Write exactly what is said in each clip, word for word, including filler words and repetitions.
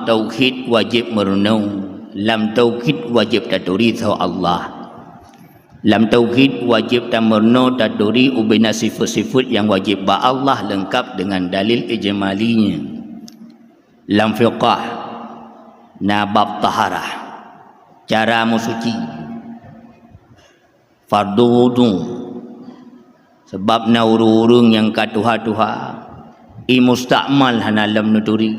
Tauhid wajéb meurunoe. Lam tauhid wajéb taturi soe Allah. Lam tauhid wajéb tameurunoe taturi ubena sifeuet-sifeuet nyang wajéb bak Allah leungkab deungon dalil ijmalinya. Lam fiqah na bab taharah, cara meusuci, fardu wudu. Sabab na ureuëng-ureuëng nyang ka tuha-tuha, ié mustakmal hana lom neuturi.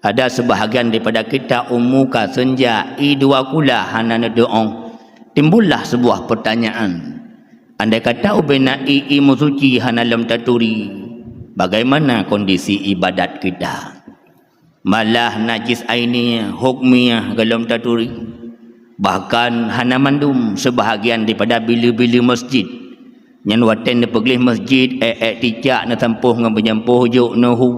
Ada seubahagian daripada kita umu ka seunja, ié dua kula hana neudoong. Timbullah seubuah peurtanyaan, andai kata ubena ié, ié meusuci hana lom taturi, bagaimana kondisi ibadat kita? Malah najis ainiah, hukmiah gohlom taturi. Bahkan hana mandum, seubahagian daripada bile-bile masjid. Nyan watée neupeugleh masjid, ék-ék ticak neusampôh ngon beujampoh jok neuhu.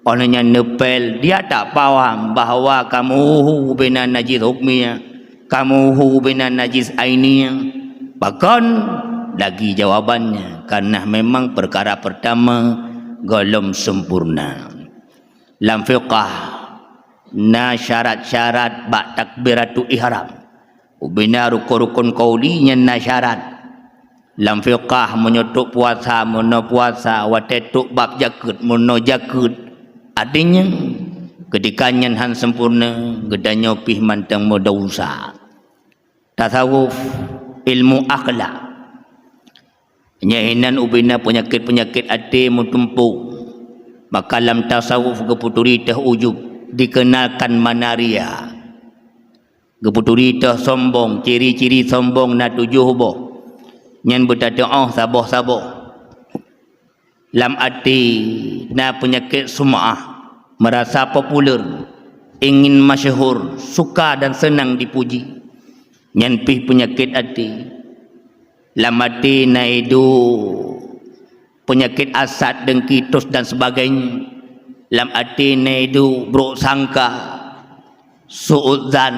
Óh lheueh nyan neupel, dia tak paham bahwa kamoe hu bina najis hukmiah, kamoe hu bina najis ainiah. Pakon? Lagi jawabannya, karena memang perkara pertama gohlom sempurna. Lam fiqah na syarat-syarat bak takbiratul ihram. Ubena rukon-rukon qauli nyan na syarat. Lam fiqah meunyoe trok puasa, meunoe puasa, watée trok bab jakeuet, meunoe jakeuet. Artinya, ketika nyan han sempurna, geutanyoe pih mantong meudesya. Tasawuf, ilmu akhlak. Nyan inan ubena peunyakét-peunyakét até meutumpôk. Maka lam tasawuf geupeuturi teuh ujub, dikenalkan mana ria. Geupeuturi teuh sombong, ciri-ciri sombong na tujoh boh. Nyan beutateuoh saboh-saboh. Lam até na peunyakét sum'ah, meurasa populer, ingin masyhur, suka dan seunang dipuji. Nyan pih peunyakét até. Lam até na iduek peunyakét asad, dengki, tos dan sebagainya. Lam até na iduek brok sangka, su'udzan.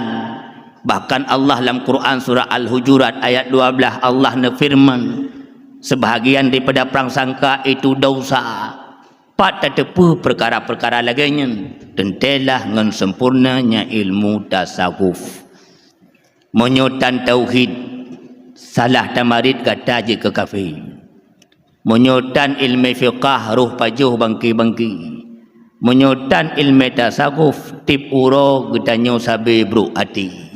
Bahkan Allah lam Quran surah Al-Hujurat ayat dua belas, Allah neufeureuman, "Seubahagian daripada prasangka itu desya." Pat tateupeue peukara-peukara lagée nyan, teuntailah ngon sempurna nyan ilmu tasawuf. Meunyoe tan tauhid, salah tamarit gata jeuet keu kafé. Meunyoe tan iéleumé fiqah, roh pajoh bangke-bangke. Meunyoe tan iéleumé tasawuf, tieb uroe geutanyoe sabe brok até.